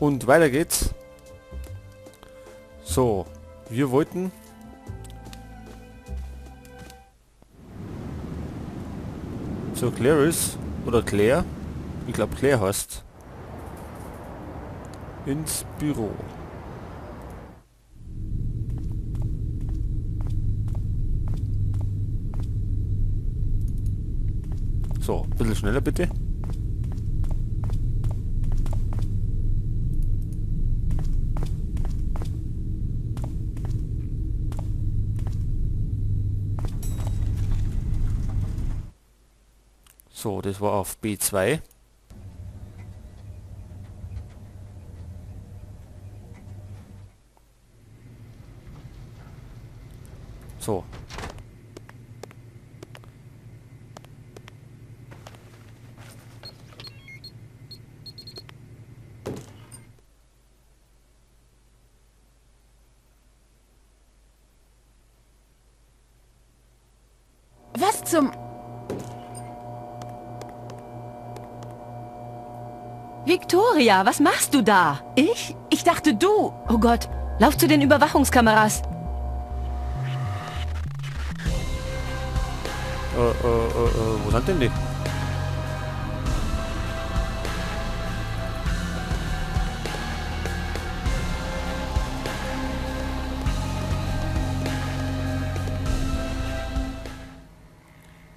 Und weiter geht's. So, wir wollten zur Clarice oder Claire, ich glaube Claire heißt, ins Büro. So, ein bisschen schneller bitte. So, das war auf B2. So. Was zum... Victoria, was machst du da? Ich? Ich dachte du. Oh Gott, lauf zu den Überwachungskameras. Wo sind denn die?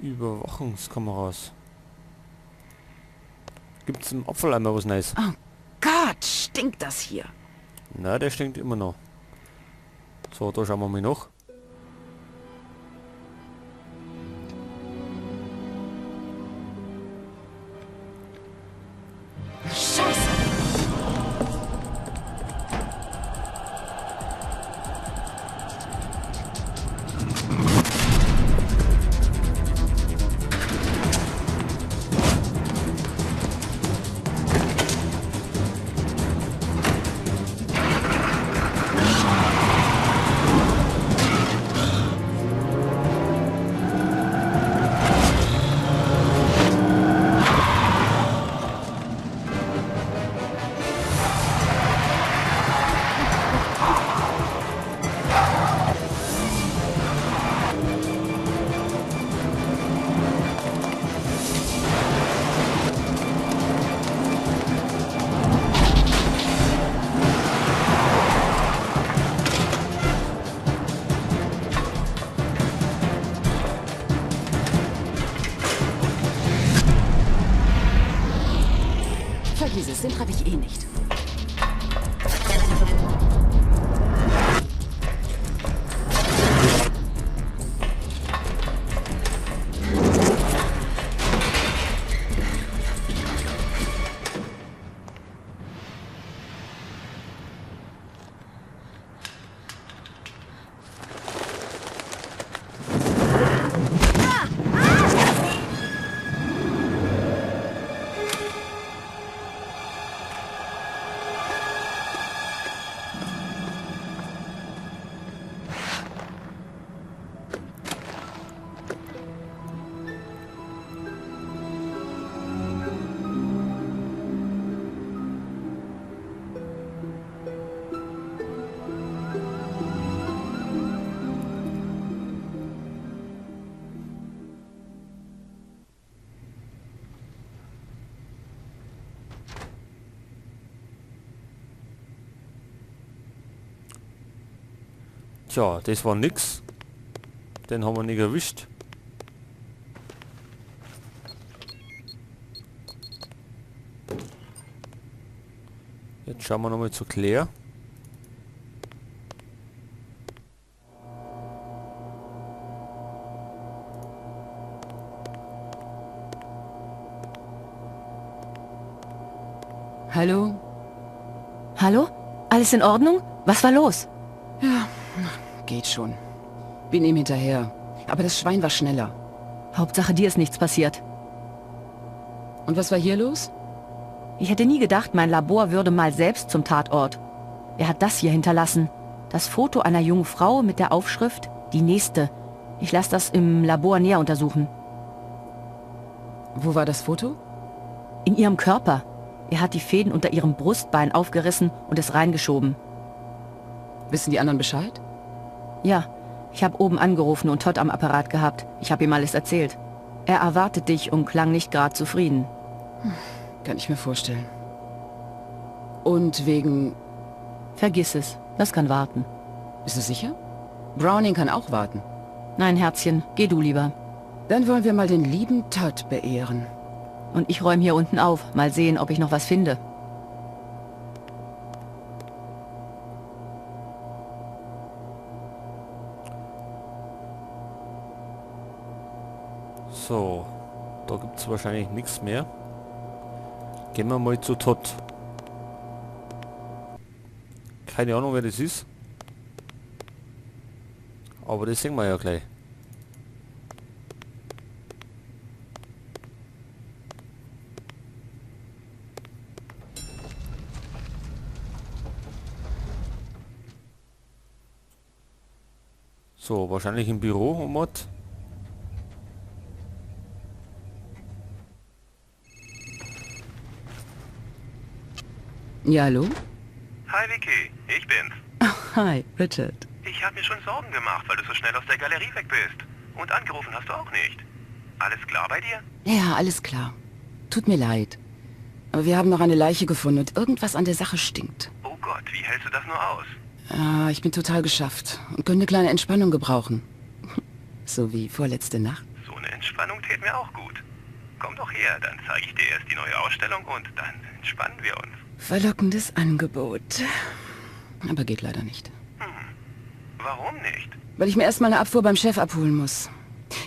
Überwachungskameras. Gibt's im Abfalleimer was Neues? Oh Gott, stinkt das hier. Na, der stinkt immer noch. So, da schauen wir mal noch. Scheiße! Vergiss es, den treffe ich eh nicht. Tja, das war nix. Den haben wir nicht erwischt. Jetzt schauen wir nochmal zu Claire. Hallo? Hallo? Alles in Ordnung? Was war los? Ja, geht schon. Bin ihm hinterher. Aber das Schwein war schneller. Hauptsache, dir ist nichts passiert. Und was war hier los? Ich hätte nie gedacht, mein Labor würde mal selbst zum Tatort. Wer hat das hier hinterlassen? Das Foto einer jungen Frau mit der Aufschrift, die nächste. Ich lasse das im Labor näher untersuchen. Wo war das Foto? In ihrem Körper. Er hat die Fäden unter ihrem Brustbein aufgerissen und es reingeschoben. Wissen die anderen Bescheid? Ja, ich habe oben angerufen und Todd am Apparat gehabt. Ich habe ihm alles erzählt. Er erwartet dich und klang nicht gerade zufrieden. Kann ich mir vorstellen. Und wegen... Vergiss es. Das kann warten. Bist du sicher? Browning kann auch warten. Nein, Herzchen, geh du lieber. Dann wollen wir mal den lieben Todd beehren. Und ich räume hier unten auf. Mal sehen, ob ich noch was finde. So, da gibt es wahrscheinlich nichts mehr. Gehen wir mal zu Todd. Keine Ahnung, wer das ist. Aber das sehen wir ja gleich. So, wahrscheinlich im Büro, Omot. Ja, hallo? Hi Vicky, ich bin's. Hi, Richard. Ich habe mir schon Sorgen gemacht, weil du so schnell aus der Galerie weg bist. Und angerufen hast du auch nicht. Alles klar bei dir? Ja, alles klar. Tut mir leid. Aber wir haben noch eine Leiche gefunden und irgendwas an der Sache stinkt. Oh Gott, wie hältst du das nur aus? Ah, ich bin total geschafft und könnte eine kleine Entspannung gebrauchen. So wie vorletzte Nacht. So eine Entspannung täte mir auch gut. Komm doch her, dann zeige ich dir erst die neue Ausstellung und dann entspannen wir uns. Verlockendes Angebot. Aber geht leider nicht. Hm. Warum nicht? Weil ich mir erstmal eine Abfuhr beim Chef abholen muss.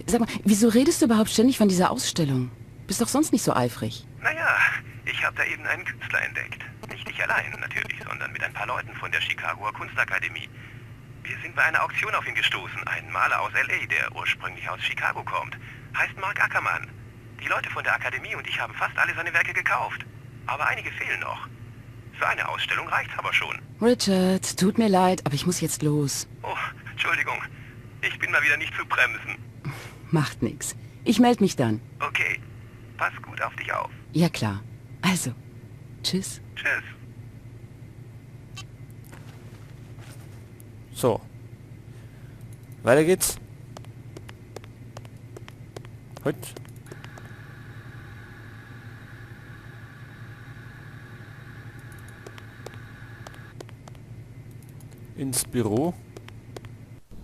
Sag mal, wieso redest du überhaupt ständig von dieser Ausstellung? Bist doch sonst nicht so eifrig. Naja, ich habe da eben einen Künstler entdeckt. Nicht ich allein natürlich, sondern mit ein paar Leuten von der Chicagoer Kunstakademie. Wir sind bei einer Auktion auf ihn gestoßen. Ein Maler aus L.A., der ursprünglich aus Chicago kommt. Heißt Mark Ackermann. Die Leute von der Akademie und ich haben fast alle seine Werke gekauft. Aber einige fehlen noch. Für eine Ausstellung reicht's aber schon. Richard, tut mir leid, aber ich muss jetzt los. Oh, Entschuldigung. Ich bin mal wieder nicht zu bremsen. Macht nix. Ich melde mich dann. Okay. Pass gut auf dich auf. Ja, klar. Also, tschüss. Tschüss. So. Weiter geht's. Heute. Ins Büro.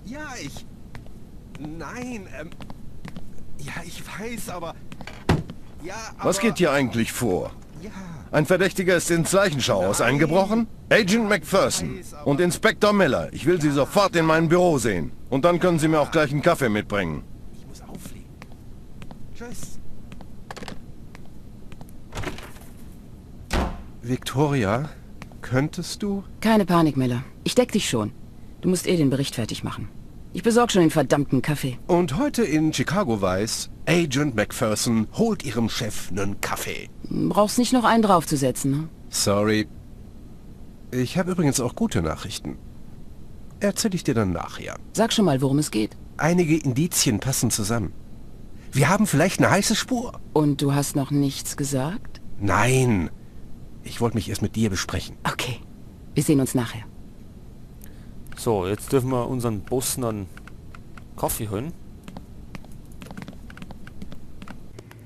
Ja, ich... Nein, ja, ich weiß, aber... Ja, aber... Was geht hier eigentlich vor? Ja. Ein Verdächtiger ist ins Leichenschauhaus eingebrochen? Agent McPherson und Inspektor Miller. Ich will Sie sofort in meinem Büro sehen. Und dann können Sie mir auch gleich einen Kaffee mitbringen. Ich muss auflegen. Tschüss. Victoria, könntest du? Keine Panik, Miller. Ich deck dich schon. Du musst eh den Bericht fertig machen. Ich besorg schon den verdammten Kaffee. Und heute in Chicago weiß, Agent McPherson holt ihrem Chef einen Kaffee. Brauchst nicht noch einen draufzusetzen, ne? Sorry. Ich habe übrigens auch gute Nachrichten. Erzähl ich dir dann nachher. Sag schon mal, worum es geht. Einige Indizien passen zusammen. Wir haben vielleicht eine heiße Spur. Und du hast noch nichts gesagt? Nein. Ich wollte mich erst mit dir besprechen. Okay. Wir sehen uns nachher. So, jetzt dürfen wir unseren Bossen einen Kaffee holen.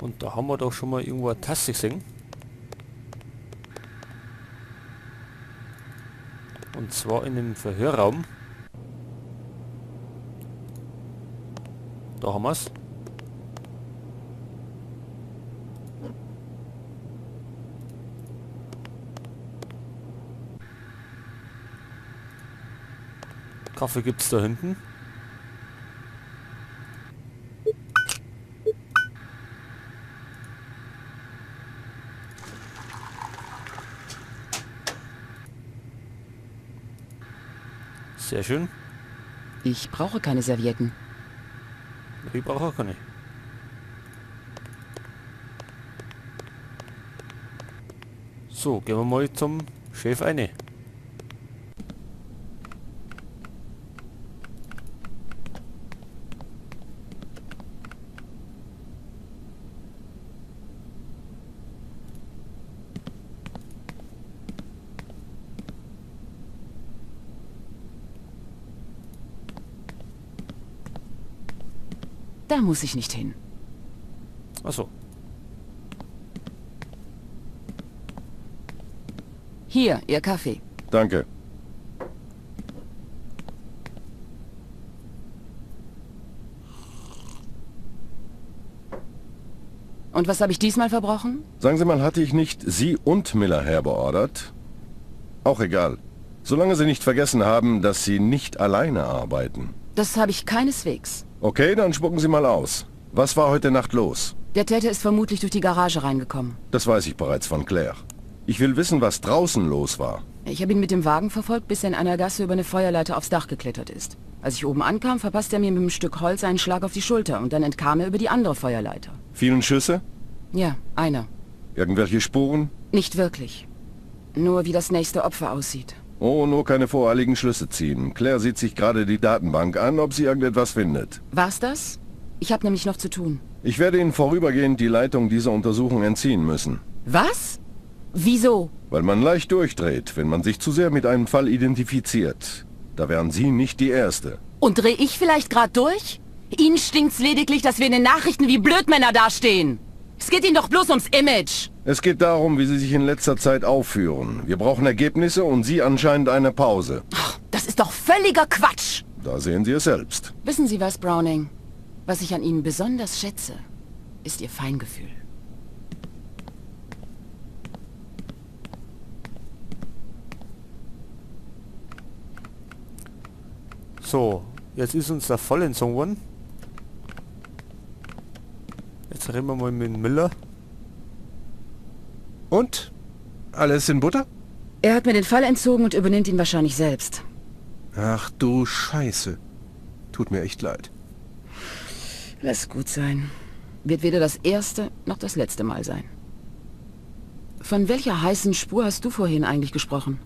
Und da haben wir doch schon mal irgendwo eine Tasse gesehen. Und zwar in dem Verhörraum. Da haben wir's. Kaffee gibt's da hinten. Sehr schön. Ich brauche keine Servietten. Ich brauche auch keine. So, gehen wir mal zum Chef eine. Da muss ich nicht hin. Ach so. Hier, Ihr Kaffee. Danke. Und was habe ich diesmal verbrochen? Sagen Sie mal, hatte ich nicht Sie und Miller herbeordert? Auch egal. Solange Sie nicht vergessen haben, dass Sie nicht alleine arbeiten. Das habe ich keineswegs. Okay, dann spucken Sie mal aus. Was war heute Nacht los? Der Täter ist vermutlich durch die Garage reingekommen. Das weiß ich bereits von Claire. Ich will wissen, was draußen los war. Ich habe ihn mit dem Wagen verfolgt, bis er in einer Gasse über eine Feuerleiter aufs Dach geklettert ist. Als ich oben ankam, verpasste er mir mit einem Stück Holz einen Schlag auf die Schulter und dann entkam er über die andere Feuerleiter. Vielen Schüsse? Ja, einer. Irgendwelche Spuren? Nicht wirklich. Nur wie das nächste Opfer aussieht. Oh, nur keine voreiligen Schlüsse ziehen. Claire sieht sich gerade die Datenbank an, ob sie irgendetwas findet. War's das? Ich habe nämlich noch zu tun. Ich werde Ihnen vorübergehend die Leitung dieser Untersuchung entziehen müssen. Was? Wieso? Weil man leicht durchdreht, wenn man sich zu sehr mit einem Fall identifiziert. Da wären Sie nicht die Erste. Und drehe ich vielleicht gerade durch? Ihnen stinkt's lediglich, dass wir in den Nachrichten wie Blödmänner dastehen. Es geht Ihnen doch bloß ums Image. Es geht darum, wie Sie sich in letzter Zeit aufführen. Wir brauchen Ergebnisse und Sie anscheinend eine Pause. Ach, das ist doch völliger Quatsch. Da sehen Sie es selbst. Wissen Sie was, Browning? Was ich an Ihnen besonders schätze, ist Ihr Feingefühl. So, jetzt ist uns der Fall entzogen worden. Jetzt reden wir mal mit Miller. Und? Alles in Butter? Er hat mir den Fall entzogen und übernimmt ihn wahrscheinlich selbst. Ach du Scheiße. Tut mir echt leid. Lass gut sein. Wird weder das erste noch das letzte Mal sein. Von welcher heißen Spur hast du vorhin eigentlich gesprochen?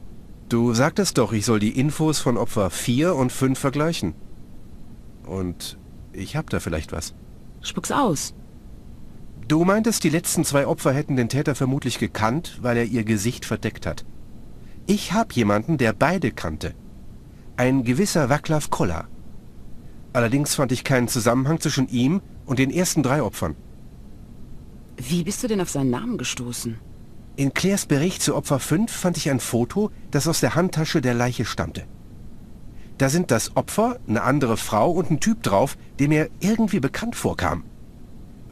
Du sagtest doch, ich soll die Infos von Opfer 4 und 5 vergleichen. Und ich hab da vielleicht was. Spuck's aus. Du meintest, die letzten 2 Opfer hätten den Täter vermutlich gekannt, weil er ihr Gesicht verdeckt hat. Ich hab jemanden, der beide kannte. Ein gewisser Vaclav Koller. Allerdings fand ich keinen Zusammenhang zwischen ihm und den ersten 3 Opfern. Wie bist du denn auf seinen Namen gestoßen? In Claires Bericht zu Opfer 5 fand ich ein Foto, das aus der Handtasche der Leiche stammte. Da sind das Opfer, eine andere Frau und ein Typ drauf, der mir irgendwie bekannt vorkam.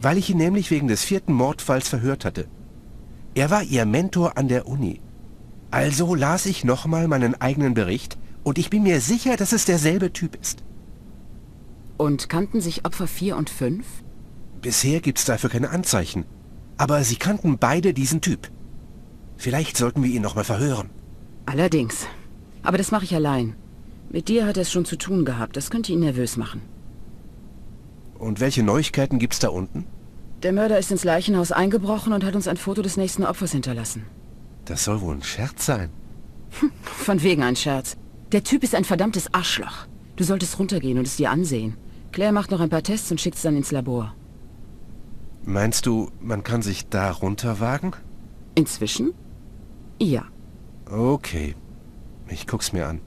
Weil ich ihn nämlich wegen des 4. Mordfalls verhört hatte. Er war ihr Mentor an der Uni. Also las ich nochmal meinen eigenen Bericht und ich bin mir sicher, dass es derselbe Typ ist. Und kannten sich Opfer 4 und 5? Bisher gibt's dafür keine Anzeichen. Aber sie kannten beide diesen Typ. Vielleicht sollten wir ihn nochmal verhören. Allerdings. Aber das mache ich allein. Mit dir hat er es schon zu tun gehabt. Das könnte ihn nervös machen. Und welche Neuigkeiten gibt's da unten? Der Mörder ist ins Leichenhaus eingebrochen und hat uns ein Foto des nächsten Opfers hinterlassen. Das soll wohl ein Scherz sein. Von wegen ein Scherz. Der Typ ist ein verdammtes Arschloch. Du solltest runtergehen und es dir ansehen. Claire macht noch ein paar Tests und schickt's dann ins Labor. Meinst du, man kann sich da runterwagen? Inzwischen? Ja. Okay. Ich guck's mir an.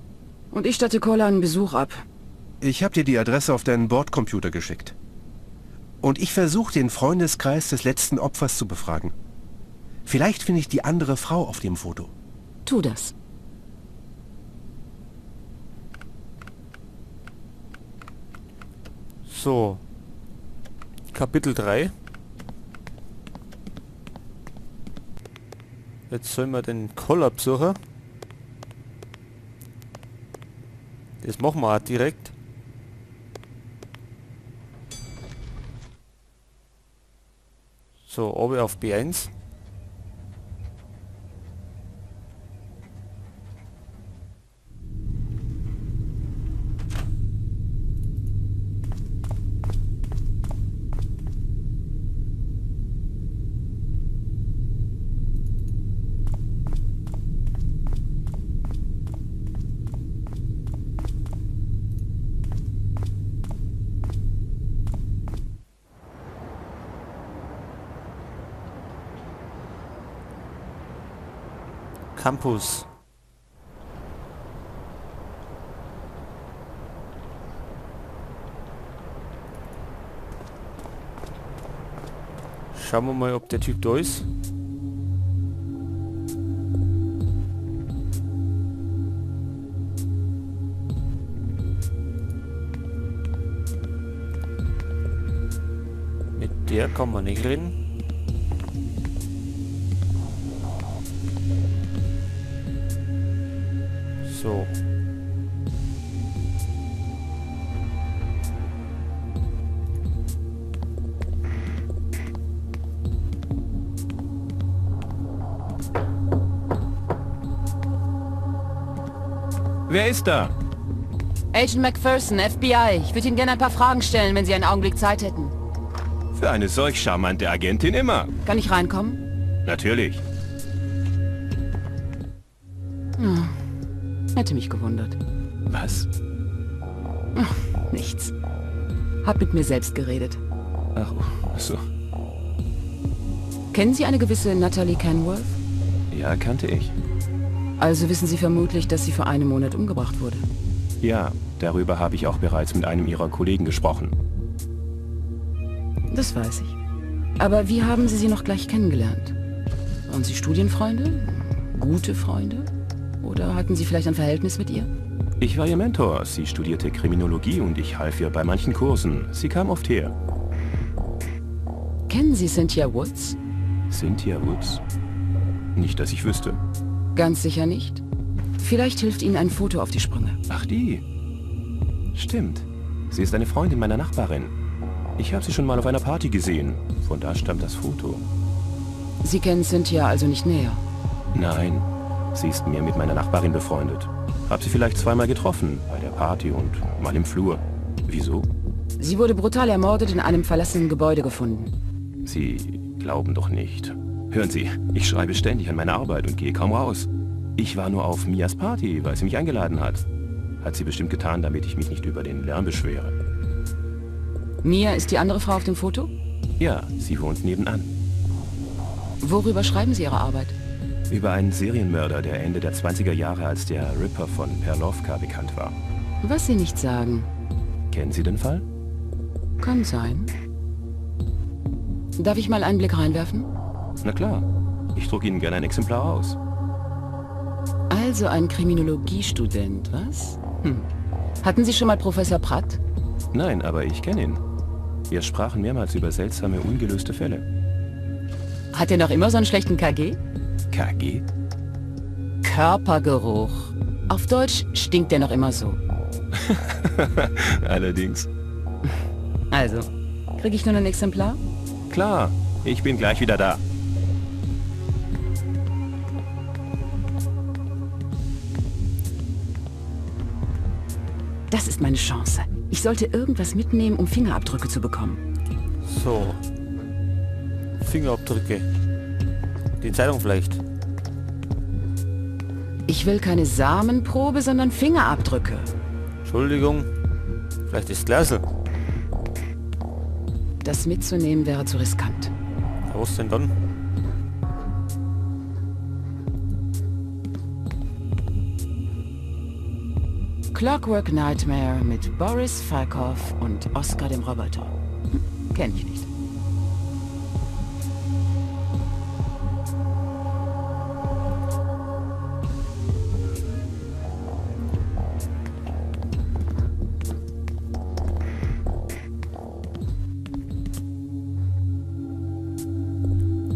Und ich statte Koller einen Besuch ab. Ich hab dir die Adresse auf deinen Bordcomputer geschickt. Und ich versuche, den Freundeskreis des letzten Opfers zu befragen. Vielleicht finde ich die andere Frau auf dem Foto. Tu das. So. Kapitel 3. Jetzt sollen wir den Koller besuchen. Das machen wir auch direkt. So, oben auf B1. Campus. Schauen wir mal, ob der Typ da ist. Mit der kann man nicht reden. So. Wer ist da? Agent McPherson, FBI. Ich würde Ihnen gerne ein paar Fragen stellen, wenn Sie einen Augenblick Zeit hätten. Für eine solch charmante Agentin immer. Kann ich reinkommen? Natürlich. Hm. Hätte mich gewundert. Was? Ach, nichts. Hab mit mir selbst geredet. Ach, so. Kennen Sie eine gewisse Natalie Kenworth? Ja, kannte ich. Also wissen Sie vermutlich, dass sie vor einem Monat umgebracht wurde. Ja, darüber habe ich auch bereits mit einem Ihrer Kollegen gesprochen. Das weiß ich. Aber wie haben Sie sie noch gleich kennengelernt? Waren Sie Studienfreunde? Gute Freunde? Oder hatten Sie vielleicht ein Verhältnis mit ihr? Ich war ihr Mentor. Sie studierte Kriminologie und ich half ihr bei manchen Kursen. Sie kam oft her. Kennen Sie Cynthia Woods? Cynthia Woods? Nicht, dass ich wüsste. Ganz sicher nicht. Vielleicht hilft Ihnen ein Foto auf die Sprünge. Ach, die. Stimmt. Sie ist eine Freundin meiner Nachbarin. Ich habe sie schon mal auf einer Party gesehen. Von da stammt das Foto. Sie kennen Cynthia also nicht näher? Nein. Sie ist mehr mit meiner Nachbarin befreundet. Hab sie vielleicht zweimal getroffen, bei der Party und mal im Flur. Wieso? Sie wurde brutal ermordet in einem verlassenen Gebäude gefunden. Sie glauben doch nicht. Hören Sie, ich schreibe ständig an meiner Arbeit und gehe kaum raus. Ich war nur auf Mias Party, weil sie mich eingeladen hat. Hat sie bestimmt getan, damit ich mich nicht über den Lärm beschwere. Mia ist die andere Frau auf dem Foto? Ja, sie wohnt nebenan. Worüber schreiben Sie Ihre Arbeit? Über einen Serienmörder, der Ende der 20er Jahre als der Ripper von Perlovka bekannt war. Was Sie nicht sagen. Kennen Sie den Fall? Kann sein. Darf ich mal einen Blick reinwerfen? Na klar. Ich drucke Ihnen gerne ein Exemplar aus. Also ein Kriminologiestudent, was? Hm. Hatten Sie schon mal Professor Pratt? Nein, aber ich kenne ihn. Wir sprachen mehrmals über seltsame, ungelöste Fälle. Hat er noch immer so einen schlechten KG? KG? Körpergeruch. Auf Deutsch stinkt er noch immer so. Allerdings. Also, kriege ich nun ein Exemplar? Klar, ich bin gleich wieder da. Das ist meine Chance. Ich sollte irgendwas mitnehmen, um Fingerabdrücke zu bekommen. So. Fingerabdrücke. Die Zeitung vielleicht. Ich will keine Samenprobe, sondern Fingerabdrücke. Entschuldigung. Vielleicht ist Glasl. Das mitzunehmen wäre zu riskant. Was denn dann? Clockwork Nightmare mit Boris Falkov und Oscar dem Roboter. Kenn ich nicht.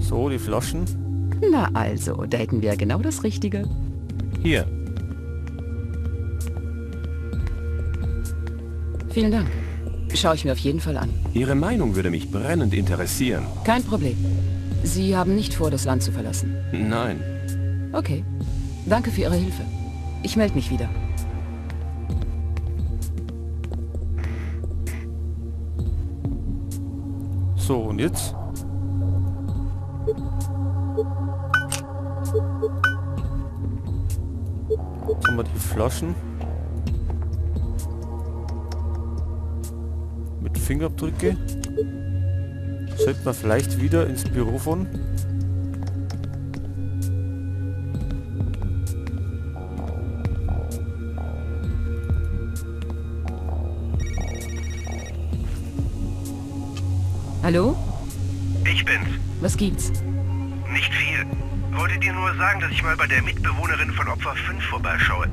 So, die Flaschen. Na also, da hätten wir genau das Richtige. Hier. Vielen Dank. Schaue ich mir auf jeden Fall an. Ihre Meinung würde mich brennend interessieren. Kein Problem. Sie haben nicht vor, das Land zu verlassen. Nein. Okay. Danke für Ihre Hilfe. Ich melde mich wieder. So, und jetzt? Jetzt haben wir die Flaschen. Mit Fingerabdrücke. Sollte man vielleicht wieder ins Büro fahren. Hallo? Ich bin's. Was gibt's? Nicht viel. Wollte dir nur sagen, dass ich mal bei der Mitbewohnerin von Opfer 5 vorbeischaue.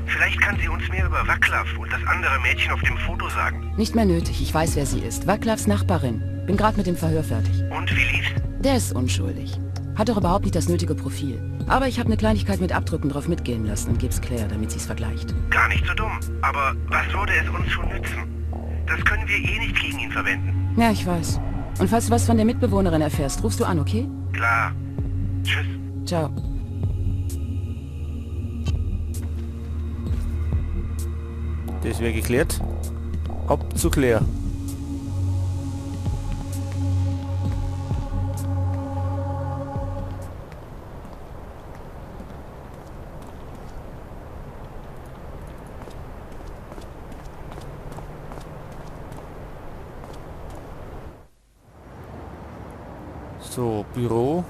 Vielleicht kann sie uns mehr über Vaclav und das andere Mädchen auf dem Foto sagen. Nicht mehr nötig. Ich weiß, wer sie ist. Vaclavs Nachbarin. Bin gerade mit dem Verhör fertig. Und wie lief's? Der ist unschuldig. Hat doch überhaupt nicht das nötige Profil. Aber ich habe eine Kleinigkeit mit Abdrücken drauf mitgehen lassen und geb's Claire, damit sie's vergleicht. Gar nicht so dumm. Aber was würde es uns schon nützen? Das können wir eh nicht gegen ihn verwenden. Ja, ich weiß. Und falls du was von der Mitbewohnerin erfährst, rufst du an, okay? Klar. Tschüss. Ciao. Das wäre geklärt. Ab zu Claire. So, Büro.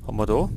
Haben wir da.